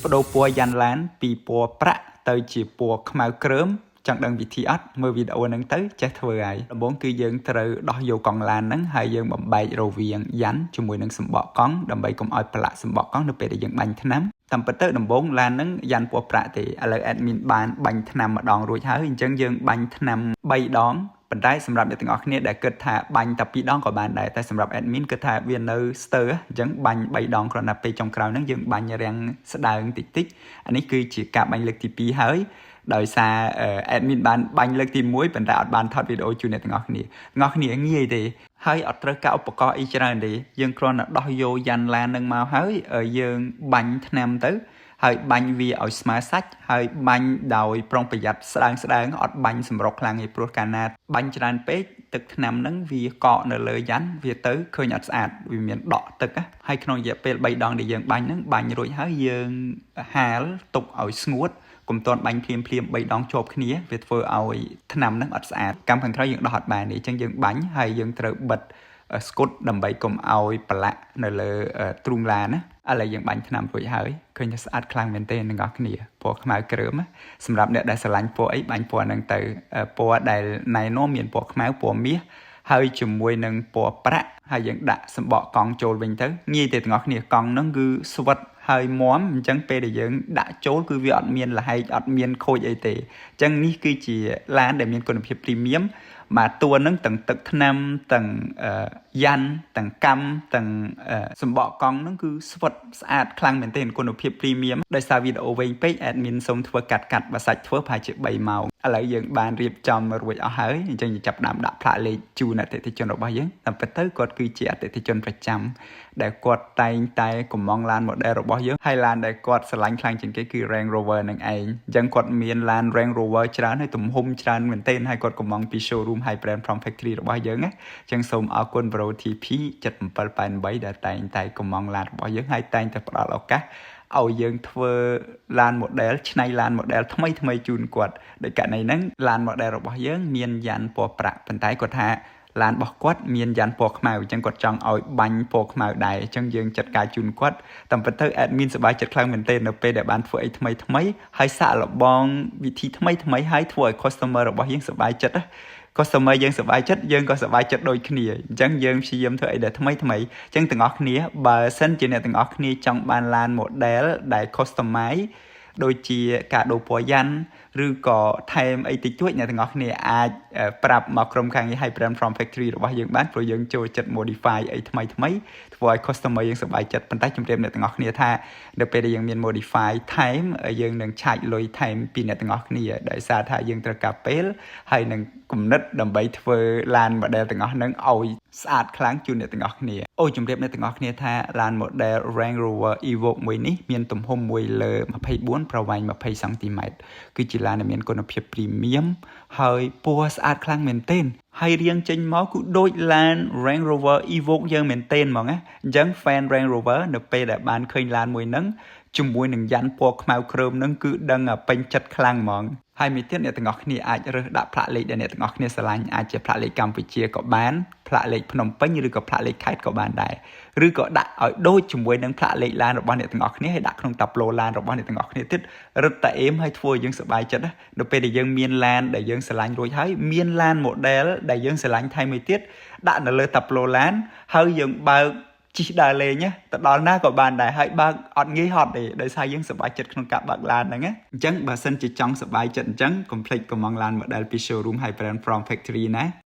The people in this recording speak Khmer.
ប្ដូរពណ៌យ៉ាន់ឡានពីពណ៌ប្រាក់ទៅជាពណ៌ខ្មៅគ្រើមចង់ដឹងវិធីអត់មើលវីដេអូហ្នឹងទៅចេះធ្វើហើយដំបូងគឺយើងត្រូវដោះយកកង់ឡានហ្នឹងហើយយើងបំបែករវាងយ៉ាន់ជាមួយនឹងសម្បកកង់ដើម្បីកុំឲ្យប្រឡាក់សម្បកកង់នៅពេលដែលយើងបាញ់ថ្នាំតាមពិតទៅដំបូងឡានហ្នឹងយ៉ាន់ពណ៌ប្រាក់ទេឥឡូវ admin បានបាញ់ថ្នាំម្ដងរួចហើយអញ្ចឹងយើងបាញ់ថ្នាំ3ដងប៉ុន្តែសម្រាប់អ្នកទាំងអស់គ្នាដែលគិតថាបាញ់តែ2ដងក៏បានដែរតែសម្រាប់ admin គិតថាវានៅស្ទើរអញ្ចឹងបាញ់3ដងគ្រាន់តែពេលចុងក្រោយហ្នឹងយើងបាញ់រាំងស្ដើងតិចតិចអានេះគឺជាការបាញ់លើកទី2ហើយដោយសារ admin បានបាញ់លើកទី1ប៉ុន្តែអត់បានថតវីដេអូជូនអ្នកទាំងអស់គ្នាទាំងអស់គ្នាងាយទេហើយអត់ត្រូវការឧបករណ៍អីច្រើនទេយើងគ្រាន់តែដោះយកយ៉ាន់ឡាននឹងមកហើយយើងបាញ់ថ្នាំទៅហើយបាញ់វាឲ្យស្មើសាច់ហើយបាញ់ដោយប្រុងប្រយ័ត្នស្ដើងស្ដើងអត់បាញ់សម្រុកខ្លាំងទេព្រោះកាលណាបាញ់ច្រើនពេកទឹកថ្នាំហ្នឹងវាកកនៅលើយ៉ាន់វាទៅឃើញអត់ស្អាតវាមានដក់ទឹកហើយក្នុងរយៈពេល3ដងដែលយើងបាញ់ហ្នឹងបាញ់រួចហើយយើងហាលទុកឲ្យស្ងួតកុំទាន់បាញ់ភ្លាមភ្លាម3ដងជាប់គ្នាវាធ្វើឲ្យថ្នាំហ្នឹងអត់ស្អាតកម្មខាងក្រោយយើងដោះអត់បានទេអញ្ចឹងយើងបាញ់ហើយយើងត្រូវបិទស្កុតដើម្បីកុំឲ្យប្រឡាក់នៅលើទ្រូងឡានណាឥឡូវយើងបាញ់ថ្នាំរួចហើយឃើញថាស្អាតខ្លាំងមែនទែនទាំងអស់គ្នាពណ៌ខ្មៅគ្រើមសម្រាប់អ្នកដែលស្រឡាញ់ពណ៌អីបាញ់ពណ៌ហ្នឹងទៅពណ៌ដែលណែនាំមានពណ៌ខ្មៅពណ៌មាសហើយជាមួយនឹងពណ៌ប្រាក់ហើយយើងដាក់សម្បកកង់ចូលវិញទៅងាយទេទាំងអស់គ្នាកង់ហ្នឹងគឺស្វិតហើយមាំអញ្ចឹងពេលដែលយើងដាក់ចូលគឺវាអត់មានលហែកអត់មានខូចអីទេអញ្ចឹងនេះគឺជាឡានដែលមានគុណភាព premium មកតួនឹងទាំងទឹកថ្នាំទាំងយ៉ាន់ទាំងកម្មទាំងសម្បកកង់ហ្នឹងគឺស្វិតស្អាតខ្លាំងមែនទែនគុណភាព premium ដោយសារវីដេអូវែងពេក admin សូមធ្វើកាត់កាត់បើសាច់ធ្វើប្រហែលជា3ម៉ោងឥឡូវយើងបានរៀបចំរួចអស់ហើយអញ្ចឹងយើងចាប់ដើមដាក់ផ្លាកលេខជូនអតិថិជនរបស់យើងតាមពិតទៅគាត់គឺជាអតិថិជនប្រចាំដែលគាត់តែងតែកម្ម៉ង់ឡាន model របស់យើងហើយឡានដែលគាត់ស្រឡាញ់ខ្លាំងជាងគេគឺ Range Rover នឹងឯងអញ្ចឹងគាត់មានឡាន Range Rover ច្រើនហើយទំហំច្រើនមែនទែនហើយគាត់កម្ម៉ង់ពី showroom High Brand from Factory របស់យើងណាអញ្ចឹងសូមអរគុណ Bro TP 7788ដែលតែងតែកម្ម៉ង់ឡានរបស់យើងហើយតែងតែផ្ដល់ឱកាសឲ្យយើងធ្វើឡាន model ច្នៃឡាន model ថ្មីថ្មីជូនគាត់ដោយករណីហ្នឹងឡាន model របស់យើងមានយ៉ាន់ពណ៌ប្រាក់ប៉ុន្តែគាត់ថាឡានរបស់គាត់មានយ៉ាន់ពណ៌ខ្មៅអញ្ចឹងគាត់ចង់ឲ្យបាញ់ពណ៌ខ្មៅដែរអញ្ចឹងយើងចាត់ការជូនគាត់តាមពិតទៅ admin សប្បាយចិត្តខ្លាំងមែនទែននៅពេលដែលបានធ្វើអីថ្មីថ្មីហើយសាកល្បងវិធីថ្មីថ្មីហើយធ្វើឲ្យ customer របស់យើងសប្បាយចិត្តណា customer យើងសប្បាយចិត្តយើងក៏សប្បាយចិត្តដូចគ្នាអញ្ចឹងយើងព្យាយាមធ្វើអីដែលថ្មីថ្មីអញ្ចឹងទាំងអស់គ្នាបើសិនជាអ្នកទាំងអស់គ្នាចង់បានឡាន model ដែល customize ដូចជាការដូរពណ៌យ៉ាន់ឬក៏ថែមអីតិចតួចអ្នកទាំងអស់គ្នាអាចប្រាប់មកក្រុមខាងនេះ High Brand from Factory របស់យើងបានព្រោះយើងចូលចិត្ត modify អីថ្មីថ្មីធ្វើឲ្យ customer យើងសប្បាយចិត្តប៉ុន្តែជម្រាបអ្នកទាំងអស់គ្នាថានៅពេលដែលយើងមាន modify ថែមយើងនឹងឆាច់លុយថែមពីអ្នកទាំងអស់គ្នាដោយសារថាយើងត្រូវការពេលហើយនឹងគំនិតដើម្បីធ្វើឡាន model ទាំងអស់ហ្នឹងឲ្យស្អាតខ្លាំងជូនអ្នកទាំងអស់គ្នាអូជម្រាបអ្នកទាំងអស់គ្នាថាឡាន model Range Rover Evoque មួយនេះមានទំហំ1លើ24ប្រវែង20សង់ទីម៉ែត្រគឺជាឡានដែលមានគុណភាព premium ហើយពណ៌ស្អាតខ្លាំងមែនទែនហើយរៀងចេញមកគឺដូចឡាន Range Rover Evoque យើងមែនទែនហ្មងណាអញ្ចឹង fan Range Rover នៅពេលដែលបានឃើញឡានមួយហ្នឹងជាមួយនឹងយ៉ាន់ពណ៌ខ្មៅគ្រើមហ្នឹងគឺដឹងពេញចិត្តខ្លាំងហ្មងហើយមួយទៀតអ្នកទាំងអស់គ្នាអាចរើសដាក់ផ្លាកលេខដែលអ្នកទាំងអស់គ្នាស្រឡាញ់អាចជាផ្លាកលេខកម្ពុជាក៏បានផ្លាកលេខភ្នំពេញឬក៏ផ្លាកលេខខេត្តក៏បានដែរឬក៏ដាក់ឲ្យដូចជាមួយនឹងផ្លាកលេខឡានរបស់អ្នកទាំងអស់គ្នាហើយដាក់ក្នុងតាប្លូឡានរបស់អ្នកទាំងអស់គ្នាទៀតរឹតតែអេមហើយធ្វើឲ្យយើងសប្បាយចិត្តណានៅពេលដែលយើងមានឡានដែលយើងស្រឡាញ់រួចហើយមានឡាន model ដែលយើងស្រឡាញ់ថែមមួយទៀតដាក់នៅលើតាប្លូឡានហើយយើងបើកជិះដើរលេងទៅដល់ណាក៏បានដែរហើយបើកអត់ងាយហត់ទេដោយសារយើងសប្បាយចិត្តក្នុងការបើកឡានហ្នឹងណាអញ្ចឹងបើសិនជាចង់សប្បាយចិត្តអញ្ចឹងកុំភ្លេចកម្ម៉ង់ឡាន model ពី showroom High Brand from Factory ណា។